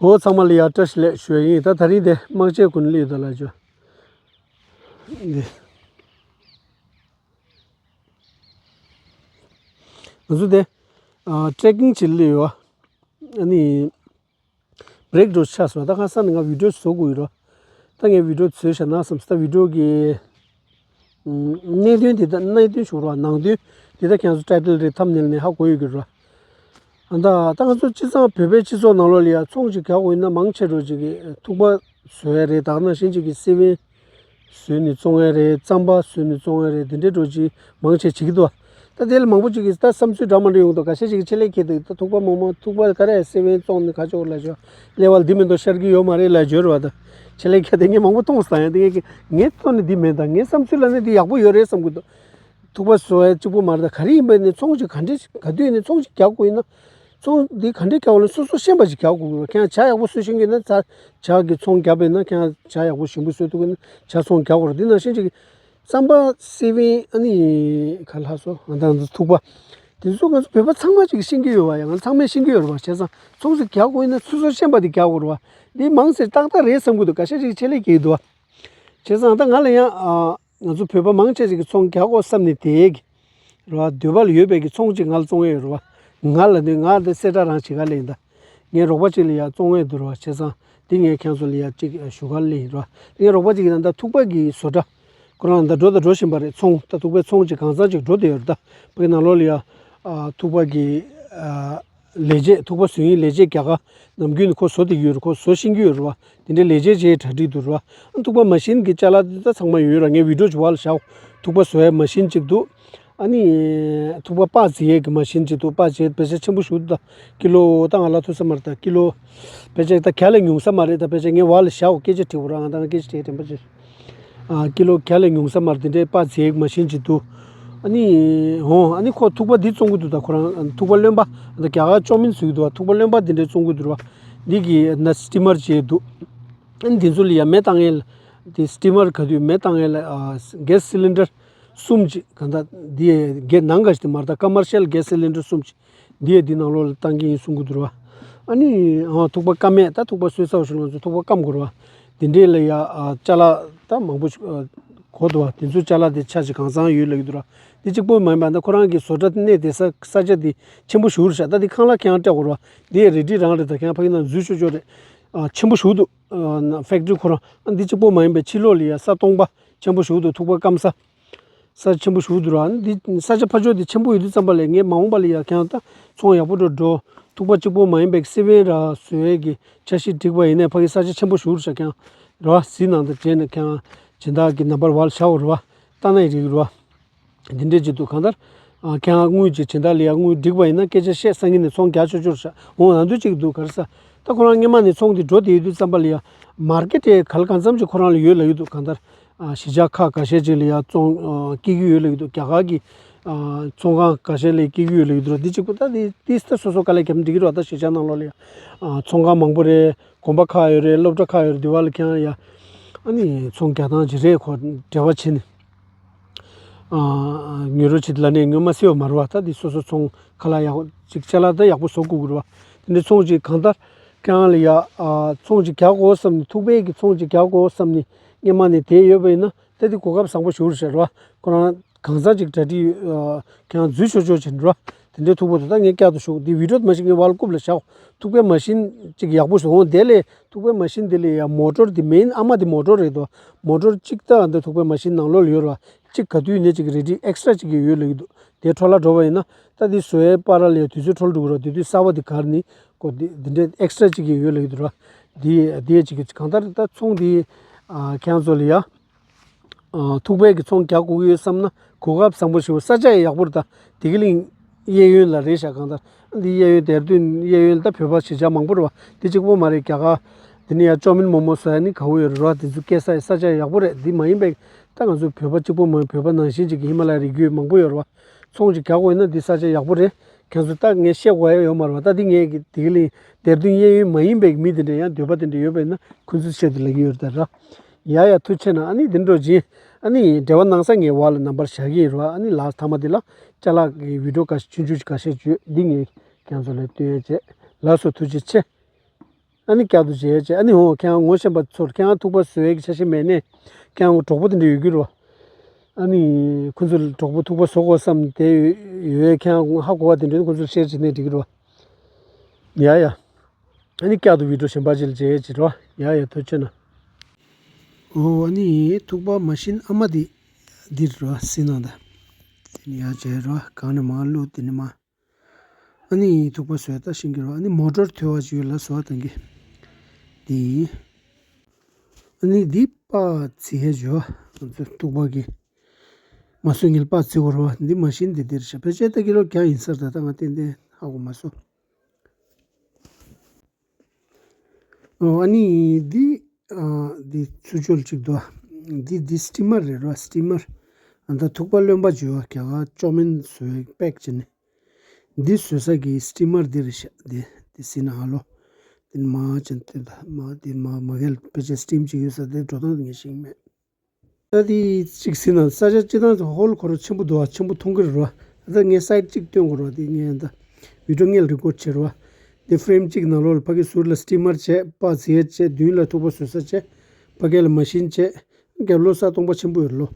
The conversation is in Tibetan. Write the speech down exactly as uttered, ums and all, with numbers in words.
འོ་ཚང་མ་ལ་ཡ་བཀྲ་ཤིས་བདེ་ལེགས་ཞུ་ཡ་ཡིན། ད་དེ་རིང་དེ་དམག་ཆས་ཀུན་སླེབས་ཡོད་ད་ལ་ཅོ། འདི་ང་ཚོ་དེ་ཨ་ཊེ་རེ་ཀིང་བྱེད་སླེབས་ཡོད། ཨ་ནི་བྷེ་རེག་འགྲོ་ཆགས་སོང་། ད་ཁ་སང་ནས་ང་བི་ཌི་ཡོ་བཟོ་དགོས་ཡོད་རོ། ད་ངས་བི་ཌི་ཡོ་བཟོས་བཞག་ན་བསམ་སོང་། ད་བི་ཌི་ཡོ་གི་གནད་དོན་དེ་དག་གནད་དོན་ཞུ་རོགས། ནང་དོན་དེ་དག་ཁྱེད་ཚོ་ཊའི་ཊལ་རེད་ཐམ་ནེལ་ནས་ཧ་གོ་ཡོད་ཀྱི་རེད། ཨ་ད་ད་ང་ཚོ་སྤྱི་ཚང་བོད་པའི་སྤྱི་ཚོགས་ནང་ལོགས་ལ་ཡ་ཚོང་ཅིག་རྒྱག་དགོས་ཡིན་ན་མང་ཆེ་འགྲོ་ཅིག་གིས་ཐུག་པ་བཟོ་ཡ་རེད། ད་ག་ནང་བཞིན་ཅིག་གིས་སེ་བན་བཟོས་ནས་བཙོང་ཡ་རེད། རྩམ་པ་བཟོས་ནས་བཙོང་ཡ་རེད། དེ་འདྲའི་འགྲོ་ཅིག་མང་ཆེ་བྱེད་ཀྱི་འདུག་ད་དེ་ལ་མང་པོ་ཅིག་གིས་ད་བསམ་ཚུལ་འདྲ་མི་འདྲ་ཡོང་འདུག་ཁ་ཤས་ཅིག་གིས་ཆེད་ལས་ཁྱེར་འདུག་ད་ཐུག་པ་མོག་མོག་ཐུག་པ་ག་རེ་སེ་བན་བཙོང་ནས་ཁ་ཕྱོགས་ལ་ཞོ་ཀླད་པ་ལ་འདི་མི་འདུག་ཤར་གྱི་ཡོད་མ་རེད་ལབ་བརྗོད་རེད་བ། ད་ཆེད་ལས་ཁྱེར་དེ་ངས་མང་པོ་མཐོང་སོང་། ཡང་དེ་ངས་ངའི་ཐོག་ནས་འདི་མེད། ད་ངའི་བསམ་ཚུལ་ལ་ནི་འདི་ཡག་པོ་ཡོད་རེད་བསམ་གྱི་འདུག་ཐུག་པ་བཟོ་ཡ་གཅིག་པོ་མ་རེད། ད་ག་རེ་ཡིན་པ་ནི་ཚོང་ཅིག་ག་འདྲས་ག་དུས་ནི་ཚོང་ཅིག་རྒྱག་དགོས་ཡིན་ན། ཚོང་འདི་ག་འདྲས་རྒྱག་དགོས་ལ་སོ་སོ་ཤེས་པ་ཅིག་རྒྱག་དགོས་རེད། ཁྱེད་ཇ་ཡག་པོ་བཟོ་ཤེས་ཀྱི་ན་ཇ་ཇ་གི་ཚོང་རྒྱབ་པ་ཡིན་ན། ཁྱེད་ཇ་ཡག་པོ་ཞིམ་པོ་བཟོ་ཐུབ་ཀྱི་ན་ཇ་ཚོང་རྒྱག་དགོས་རེད། འདི་ནང་བཞིན་ཅིག་རྩམ་པ་སེ་བན་ཨ་ནི་ག་ལ་སོ་ང་དང་འདི་ཐུག་པ་དེ་ཚོ་ང་ཚོ་བོད་པ་ཚང་མ་ཅིག་ཤེས་ཀྱི་ཡོད་བ། ཡང་ང་ཚང་མས་ཤེས་ཀྱི་ཡོད་རེད་བ། བྱས་ཙང་ཚོང་ཅིག་རྒྱག་དགོས་ཡིན་ན་སོ་སོ་ཤེས་པ་དེ་རྒྱག་དགོས་རེད་བ། འདི་མང་ཚེ་ཏག་ཏག་རེད་བསམ་གྱི་འདུག་ཁ་ཤས་ཅིག་ཆེད་ལས་ཀྱི་འདུག་བ། བྱས་ཙང་ད་ང་ལ་ཡང་ཨ། ང་ཚོ་བོད་པ་མང་ཆེ་ཞིག་གིས་ཚོང་རྒྱག་དགོས་བསམ་ནས་དེའི་གི་རེད་བ། འདོད་པ་ལ་ཡོད་པའི་གི་ཚོང་ཅིག་ང་ལ་བཙོང་ཡས་ཡོད་རེད་བ། ང་ལ་འདི་ང་འདི་གསལ་བསྒྲགས་རང་བྱེད་ག་ལས་ཡིན། ད་ངའི་རོགས་པ་ཅིག་ལ་ཡ་བཙོང་ཡས་འདུག་རེད་བ། བྱས་ཙང་འདི་ངས་ཁྱེད་ཚོ་ལ་ཡ་ཅིག་ཞུ་ག་ལས་ཡིན་རེད་བ། ངའི་རོགས་པ་ཅིག་གིས་ད་ལྟ་ཐུག་པ་གི་བཟོ་གྲྭ་ཁོ་རང་ད་འགྲོ་ད་འགྲོ་བཞིན་པ་རེད། ཚོང་ད་ཐུག་པའི་ཚོང་ཅིག་གང་ཚང་ཅིག་འགྲོ་བསྡད་ཡོད་རེད། ད་བོད་ནང་ལོགས་ལ་ཡ་ཨ་ཐུག་པ་གི་ཨ། ལས་བྱེད་ཐུག་པ་བཟོ་ཡིན་ལས་བྱེད་རྒྱ་གར་ནམ་རྒྱུན་ནས་ཁོ་བཟོ་བསྡད་ཀྱི་ཡོད་རེད། ཁོ་བཟོ་ཤེས་ཀྱི་ཡོད་རེད་བ། དེ་འདྲའི་ལས་བྱེད་བྱས་གྲ་སྒྲིག་འདུག་རེད་བ། ཐུག་པ་མ་ཤིན་གྱི་ཅ་ལག་དེ་ད་ཚང་མ་ཡོད་རེད། ངས་བི་ཌི་ཡོ་ཅིག་བར་ལ་བཞག་ཐུག་པ་བཟོ་ཡའི་མ་ཤིན་ཅིག་འདུག་ཨ་ནི་ཐུག་པ་པགས་བརྫི་ཡས་ཀྱི་མ་ཤིན་ཅིག་འདུག་པགས་བརྫི་ཡས་པེ་ས་ཆེན་པོ་ཞིག་འདུག་ད་ཀི་ལོ་ད་ང་ལ་ཐུག་ས་མ་རེད། ད་ཀི་ལོ་པེ་ས་ད་ག་ལས་ཉུང་ས་མ་རེད། ད་པེ་ས་ངས་བར་ལ་བཞག་སྐད་ཆ་དྲི་བ་རང་ད་ང་སྐད་ཆ་དྲི་དྲན་པ་ཅིག་ཨ་ཀི་ལོ་བརྒྱ་ལས་ཉུང་ས་མར་དེ་འདྲའི་པགས་བརྫིས་མ་ཤེས་ཅིག་འདུག་ཨ་ནི་ཧོ་ཨ་ནི་ཁོ་ཐུག་པ་འདི་བཙོང་གི་འདུག་ད་ཁོ་རང་ཐུག་པ་རློན་པ་ད་རྒྱ་གར་ཅོ་མིན་ཟེར་གི་འདུག་ཐུག་པ་རློན་པ་དེ་འདྲའི་བཙོང་གི་འདུག་ར། འདི་གི་ན་སི་ཊི་མར་བྱས་འདུག་ཨ་ནི་དེ་ཚོ་ལ་ཡ་མེ་བཏང་ཡས་དེ་སི་ཊི་མར་ག་དུས་མེ་བཏང་ཡས་ལ་ཨ་གེ་སི་སི་ལིན་ཌར་གསུམ་ཅིག་ག་ད་འདི་གེ་ནང་ག་ཞིག་དེ་མར་ད་ཀ་མར་ཤལ་གེ་སི་སི་ལིན་ཌར་གསུམ་ཅིག་འདི་ཡང་འདི་ནང་ལོགས་ལ་བཏང་གི་ཡིན་གསུང་གི་འདུག་ར། ཨ་ནི་ཨ་ཐུག་པ་སྐམ་ཡས་ད་ཐུག་པ་གསོས་ཚར་བ་ཞིག་ང་ཚོ་ཐུག་པ་སྐམ་དགོས་ར། དེ་འདྲས་ལ་ཡ་ཨ་ཅ་ལག་ད་མང་པོ་ཞིག་ཨ་གོ་འདུག་བ། དེ་ཚོ་ཅ་ལག་དེ་ཆ་ཞིག་གང་ཚང་ཡོད་ལབ་ཀྱི་འདུག་ར། འདི་གཅིག་པོ་མ་ཡིན་པ་ད་ཁོ་རང་གི་བཟོ་གྲྭ་གནས་དེ་ས་ས་ཆ་དེ་ཆེན་པོ་ཞིག་རེད་ཤག་ད་འདི་ཁང་གླ་ཁྱེད་རང་སྤྲད་དགོས་ར། འདི་ཡ་རེ་ཌི་རང་རེད། ད་ཁྱེད་རང་ཕ་གི་ནང་འཛུལ་ཆོག་ཆོག་རེད། ཨ་ཆེན་པོ་ཞིག་འདུག་ཨ་ཕེག་ཊི་རི་ཁོ་རང་ཨ་འདི་གཅིག་པོ་མ་ཡིན་པའི་ཕྱི་ལོགས་ལ་ཡ་ས་སྟོང་པ་ཆེན་པོ་ཞིག་འདུག་ཐུག་པ་སྐམ་ས། ས་ཆེན་པོ་ཞིག་འདུག་ར། འདི་ས་ཆ་ཕ་ཕྱོགས་འདི་ཆེན་པོ་ཡོད་དུས་ཙམ་པ་ལས་ངས་མ་འོངས་པ་ལ་ཡ་ཁྱེད་རང་ད་ཚོང་ཡག་པོ་འགྲོ་འགྲོ་ཐུག་པ་གཅིག་པོ་མ་ཡིན་པའི་སེ་བན་ར་བཟོ་ཡས་ཀྱི་འཆར་གཞི་སྒྲིག་པ་ཡིན་ནའི་ཕ་གི་ས་ཆ་ཆེན་པོ་ཞིག་རེད་ཤག་ཁྱེད་རང་ར་བ་གཟིགས་གནང་དང་བྱས་ནས་ཁྱེད་རང་སྦྱིན་བདག་གི་ནམ་བར་བར་བྱའོ་ར་བ་ལྟ་ན་ཡི་རིགས་ར་བ། འདི་འདྲས་ཅིག་འདུག་གང་ལྟར་ཨ་ཁྱེད་རང་དངུལ་གྱི་སྦྱིན་བདག་ལ་ཡ་དངུལ་སྒྲིག་པ་ཡིན་ན་སྐད་ཆ་བཤད་སང་ཉིན་ནས་ཚོང་རྒྱག་ཆོག་ཆོག་རེད་ཤག་འོང་ན་འདུག་ཅིག་འདུག་ག་རེ་ཟ། ད་ཁོ་རང་སྔོན་མ་ནས་ཚོང་འདི་འགྲོ་བསྡད་ཡོད་དུས་ཙམ་པ་ལ་ཡ་མར་ཀེ་ཊི་ག་ལ་གང་འཚམ་ཅིག་ཁོ་རང་ལ་ཡོད་ལབ་ཀྱི་འདུག་གང་ལྟར། ཨ་གཞིས་ཆགས་ཁག་འགའ་ཤས་ཅིག་ལ་ཡ་བཙོང་ཨ་སྐྱེལ་གྱི་ཡོད་ལབ་ཀྱི་འདུག་རྒྱ་གར་གྱི་ཨ་ཚོང་ཁང་འགའ་ཤས་ལ་སྐྱེལ་གྱི་ཡོད་ལབ་ཀྱི་འདུག་འདི་གཅིག་པུ་ད་འདི་འདི་ད་སོ་སོ་དཀའ་ལས་རྒྱབ་ན་འགྲིག་གི་རེད་བ། ད་གཞིས་ཆགས་ནང་ལོགས་ལ་ཡ་ཨ་ཚོང་ཁང་མང་པོ་རེད། དགོན་པ་ཁག་ཡོད་རེད། སློབ་གྲྭ་ཁག་ཡོད་རེད། འདི་བ་ལ་ཁྱེད་རང་ཡ་ཨ་ནི་ཚོང་རྒྱག་སྟངས་ཅིག་རེད། ཁོ་འབྲེལ་བ་བྱས་ནས་ཨ་ཉོ་རོགས་བྱེད་ལ་ནས་ཉོ་མ་སྲིད་པ་མ་རེད་བ། ད་འདི་སོ་སོ་ཚོང་ཁ་ལག་ཡག་ཅིག་ཅ་ལག་ད་ཡག་པོ་བཟོ་དགོས་ཀྱི་རེད་བ། དེ་འདྲའི་ཚོང་ཅིག་གང་ལྟར་ཁྱེད་རང་ལ་ཡ་ཨ་ཚོང་ཅིག་རྒྱག་དགོས་བསམ་ནས་ཐུག་པའི་གི་ཚོང་ཅིག་རྒྱག་དགོས་བསམ་ནས་སྔོན་མ་ནས་དེ་ཡོད་པ་ཡིན་ན། ད་འདི་གོ་སྐབས་བཟང་པོ་ཞིག་རེད་ཤག་ར། ཁོ་རང་གང་ཚང་ཅིག་གྲ་སྒྲིག་ཨ་ཁྱེད་རང་འཛུལ་ཆོག་ཆོག་བྱེད་འགྲོ། དེ་འདྲའི་ཐུག་པ་དེ་ད་ངས་བསྐྱར་དུ་ཞུ། འདི་བི་ཌི་ཡོ་མ་གཞི་ངས་བར་ལ་རྐུབ་ལ་བཞག་ཐུག་པའི་མ་ཤིན་ཅིག་ཡག་པོ་ཞིག་འོང་། དེ་ལས་ཐུག་པའི་མ་ཤིན་དེ་ལས་ཡ་མོ་ཊོར་དེ་མེན་ཨ་མ་དེ་མོ་ཊོར་རེད་དོ། མོ་ཊོར་གཅིག་ད་འདི་ཐུག་པའི་མ་ཤིན་ནང་ལོགས་ལ་ཡོད་ར། གཅིག་ག་དུས་ནས་ཅིག་རེ་ཌི་ཨེག་སི་ཊ་ར་གཅིག་གི་ཡོད་ལབ་ཀྱི་འདུག་དེ་འཕྲོ་བརླག་འགྲོ་བ་ཡིན་ན་ད་འདི་བཟོ་ཡའི་བར་ལ་ཡ་དུས་ཚོད་འཕྲོ་བརླག་འགྲོ་གི་ར། དེ་དུས་གསར་པ་དེ་གར་ནི་ཀོ་འདི་འདི་འདྲའི་ཨེག་སི་ཊ་ར་གཅིག་གི་ཡོད་ལབ་ཀྱི་འདུག་ར། འདི་འདི་ཡ་གཅིག་གི་གང་ལྟར་ད་ཚོང་འདི་ཨ་ཁྱེད་རང་ཚོ་ལ་ཡ། ཨ་ཐུག་པའི་གི་ཚོང་རྒྱག་དགོས་ཀྱི་ཡོད་བསམ་ན་གོ་སྐབས་བཟང་པོ་ཞིག་ས་ཆ་ཡང་ཡག་པོ་རེད། ད་དེ་གི་གླིང་གཡས་གཡོན་ལ་རེད་ཤག་གང་ལྟར་འདི་གཡས་གཡོན་དེར་དུས་གཡས་གཡོན་ལ་ད་བོད་པ་གཞིས་ཆགས་མང་པོ་རེད་བ། འདི་གཅིག་པོ་མ་རེད། རྒྱ་གར་འདི་ནས་ཡང་ཅོ་མིན་མོ་མོ་ཟེར་ཡ་ནི་ག་བོ་ཡོད་རེད་བ། དེ་ཚོ་སྐྱེས་ས་ཡི་ས་ཆ་ཡག་པོ་རེད། འདི་མ་ཡིན་པའི་ད་ང་ཚོ་བོད་པ་གཅིག་པོ་མ་ཡིན་བོད་པ་ནང་བཞིན་ཅིག་གི་ཧི་མ་ལ་ཡའི་རི་རྒྱུད་མང་པོ་ཡོད་རེད་བ། ཚོང་ཅིག་རྒྱག་དགོས་ཡིན་ན་འདི་ས་ཆ་ཡག་པོ་རེད། ཁྱེད་ཚོ་ད་ངས་བཤད་དགོས་ཡ་ཡོད་མ་རེད་བ། ད་འདི་ངས་གི་དེ་གི་གླིང་དེར་དུས་གཡས་གཡོན་མ་ཡིན་པའི་མི་དེ་འདྲ་ཡང་འདོད་པ་དེ་འདྲ་ཡོད་པ་ཡིན་ན་ཁོ་ཚོའི་ཆེད་དུ་ལབ་ཀྱི་ཡོད་རེད་ད་ར། ཡ་ཡ་ཐུགས་ཆེ་གནང་། ཨ་ནི་འདི་འགྲོ་རྗེས་ཨ་ནི་འབྲེལ་བ་གནང་ས་ངའི་བར་ལ་ནམ་བར་བཞག་གི་ཡིན་རེད་བ། ཨ་ནི་ལགས་མཐའ་མ་འདི་ལ་ཅ་ལག་གི་བི་ཌི་ཡོ་འགའ་ཤས་ཆུང་ཆུང་འགའ་ཤས་བརྗོད་འདི་ངས་ཁྱེད་ཚོ་ལ་སྟོན་ཡ་བྱས། ལགས་སོ་ཐུགས་རྗེ་ཆེ། ཨ་ནི་བསྐྱར་དུ་བྱས་བྱས། ཨ་ནི་འོ་ཁྱེད་རང་ངོ་ཤེས་པ་ཚོར་ཁྱེད་རང་ཐུག་པ་བཟོ་ཡས་ཀྱི་འཆར་གཞི་མེད་ནས་ཁྱེད་རང་གྲོགས་པོ་དེ་འདྲ་ཡོད་ཀྱི་རེད་བ། ཨ་ནི་ཁོ་ཚོ་ལ་གྲོགས་པོ་ཐུག་པ་བཟོ་དགོས་བསམ་དེ་ཡོད་ཡས་ཁྱེད་རང་ཧ་གོ་བ་དེ་འདྲ་ནི་ཁོ་ཚོར་ཤེར་བྱས་ནས་འགྲིག་གི་རེད་བ། ཡ་ཡ། ཨ་ནི་བསྐྱར་དུ་བི་ཌིའོ་གཞན་པ་ཅིག་ལ་མཇལ་ཡས་ཅིག་རོ། ཡ་ཡ་ཐུགས་རྗེ་གནང་། ཨོ་ཨ་ནི་ཐུག་པ་མ་ཤིན་ཨ་མ་དེ་འདིར་རོ་སྲིད་ནང་ད། དེ་ནི་ཡ་མཇལ་རོ་གང་ནས་མ་བླུག་དེ་ནི་མ། ཨ་ནི་ཐུག་པ་བཟོས་ད་ཤིང་གི་རོ། ཨ་ནི་མོ་ཊར་ཐོལ་བ་ཅིག་ཡོད་ལ་བཟོ་བ་དང་གི། དེ་ཡིན། ཨ་ནི་འདི་པ་ཙི་ཧེ་ཇོ། ང་ཚོ་ཐུག་པ་གི། མ་སུ་ཉིལ་པ་ཙི་བོར་བ་འདི་མ་ཤིན་དེ་འདིར་ཤ་ཕལ་ཆེར་ད་ཀི་ལོ་བརྒྱ་ཡིན་ས་རེད། ད་ང་ཏན་ཏན་ཧ་གོ་མ་སོང་། ཨོ་ཨ་ནི་འདི་ཨ་འདི་ཚུར་སྦྱོར་གཅིག་འདུག་འདི་འདི་སི་ཊི་མར་རེད་རོ། སི་ཊི་མར། ཨ་ད་ཐུག་པ་རློན་པ་བྱུག་ཡ་རྒྱ་གར་ཅོ་མིན་བཟོ་བའི་པེག་བྱས་ནས། འདི་བཟོ་ས་གི་སི་ཊི་མར་འདི་རེད་ཤག་འདི་འདི་སི་ན་ཨ་ལོ། འདི་མ་ཅན་དེ་ད་མ་འདི་མ་མ་གལ་ཕལ་ཆེར་སི་ཊིམ་ཅིག་ཡོད་ས་དེ་འགྲོ་སྟངས་ངས་ཤེས་ཀྱི་མེད། ད་འདི་གཅིག་སི་ན་ས་ཆ་སྤྱི་བཏང་ཧོལ་ཁོ་ར་ཆེན་པོ་འདུག་ཨ་ཆེན་པོ་མཐོང་གི་རེད་རོ། ད་ངས་སའིཌ་གཅིག་སྟོན་དགོས་རོ། འདི་ངས་ད་བི་ཌིའོ་སྔོན་ལ་རི་ཀོཌ་བྱས་རོ། འདི་ཕི་རེམ་གཅིག་ནང་ལོགས་ལ་ཕ་གི་ཟུར་ལ་སི་ཊི་མར་བྱས། པ་ཟེར་ཡས་བྱས། མདུན་ལ་ཐུག་པ་བཟོ་ས་བྱས། ཕ་གི་ལ་མ་ཤིན་བྱས། རྒྱབ་ལོགས་ས་སྟོང་པ་ཆེན་པོ་ཡོད་རེད་ལོ།